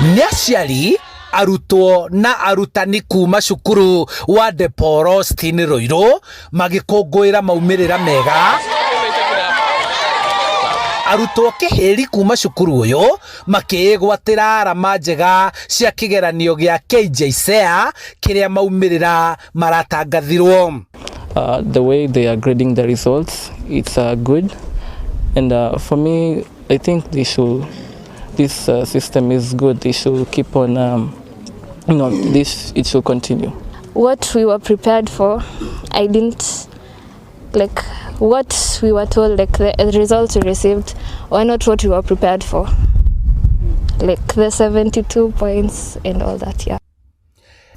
Nĩ aciari, arutwo na arutani kuma cukuru wa De Paul Austin Ruiru magĩkũngũĩra maumĩrĩra mega. Arutwo kĩhĩri kuma cukuru ũyũ makĩĩgwatĩra arama njega cia kĩgeranio gĩa KJSEA kĩrĩa maumĩrĩra maratangathirwo. The way they are grading the results, it's good. And for me, I think they should, this system is good. They should keep on, this, it should continue. What we were prepared for, I didn't like what we were told, like the results we received were not what we were prepared for. Like the 72 points and all that, yeah.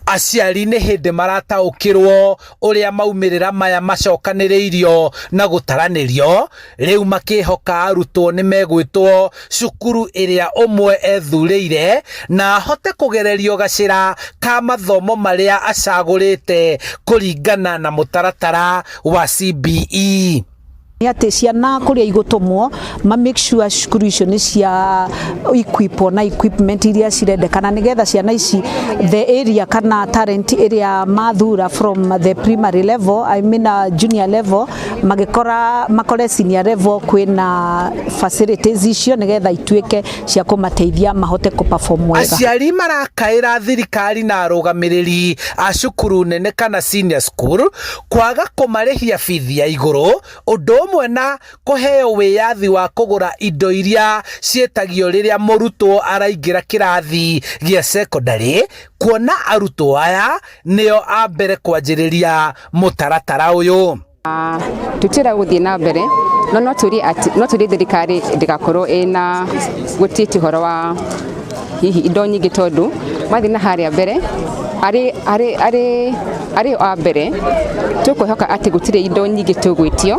Aciari nĩ hĩndĩ marataũkĩrwo ũrĩa maumĩrĩra maya macokanĩrĩirio na gũtaranĩrio rĩu makĩhoka arutwo nĩ megwĩtwo cukuru ĩrĩa ũmwe ethurĩire na ahote kũgererio gacĩra ka mathomo marĩa acagũrĩte kũringana na mũtaratara wa CBE. Nĩ atĩ ciana kũrĩa igũtũmwo ma make sure cukuru icio nĩ cia equip na equipment iria cirendekana, nĩgetha ciana ici the area kana talent ĩrĩa mathura from the primary level, I mean junior level, magĩkora makore senior level kwĩna facilities icio, nĩgetha ituĩke cia kũmateithia mahote kũ perform wega. Aciari marakaĩra thirikari na arũgamĩrĩri a cukuru nene kana senior school kwaga kũmarĩhia bithi ya igũrũ, ũndũ ũmwe na kũheo wĩyathi wa kũgũra indo iria ciĩtagio rĩrĩa mũrutwo araingĩra kĩrathi gĩa secondary, kuona arutwo aya nĩo a mbere kwanjĩrĩria mũtaratara ũyũ. Tutira guthie na mbere, no turie ati no turie thirikari ndigakorwo ina gutiti horo wa hihi indo nyingĩ, tondu mathi na haria mbere arĩ a mbere, tũkwĩhoka atĩ gũtirĩ indo nyingĩ tũgwĩtio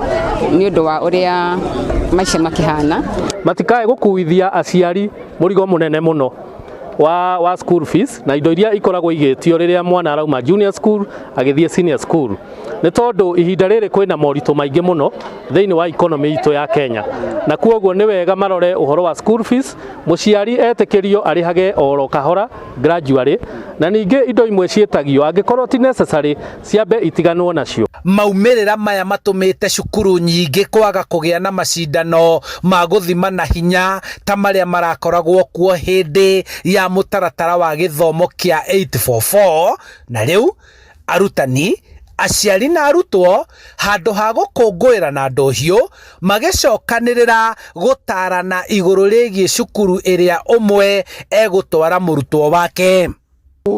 nĩ ũndũ wa ũrĩa maica makĩhana. Matikae gũkuithia aciari mũrigo mũnene mũno wa school fees na indo iria ikoragwo igĩtio rĩrĩa mwana arauma junior school agĩthiĩ senior school, nĩ tondũ ihinda rĩrĩ kwĩna moritũ maingĩ mũno thĩinĩ wa economy itũ ya Kenya, na kuoguo nĩ wega marore ũhoro wa school fees, mũciari etĩkĩrio arĩhage oro kahora gradually, na ningĩ indo imwe ciĩtagio angĩkorwo ti necessary ciambe itiganwo nacio. Maumĩrĩra maya matũmĩte cukuru nyingĩ kwaga kũgĩa na macindano ma gũthima na hinya ta marĩa marakoragwo kuo hĩndĩ ya mũtaratara wa gĩthomo kĩa 844, na rĩu arutani, aciari na arutwo handũ ha gũkũngũĩra na ndũhiũ magĩcokanĩrĩra gũtarana igũrũ rĩgiĩ cukuru ĩrĩa ũmwe egũtwara mũrutwo wake.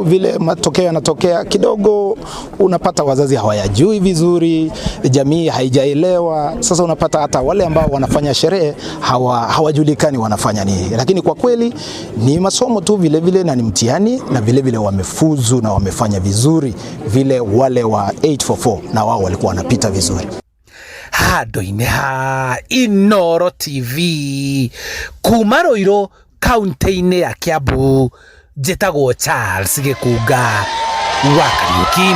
Vile matokeo yanatokea kidogo, unapata wazazi hawayajui vizuri, jamii haijaelewa. Sasa unapata hata wale ambao wanafanya sherehe hawajulikani wanafanya nini, lakini kwa kweli ni masomo tu vile vile na ni mtihani, na vile vile wamefuzu na wamefanya vizuri vile wale wa 844 na wao walikuwa wanapita vizuri. Handũ-inĩ ha Inooro TV kuma Ruiru, kaunti-inĩ ya Kiambu, njĩtagwo Charles Gĩkunga wa Kariũki.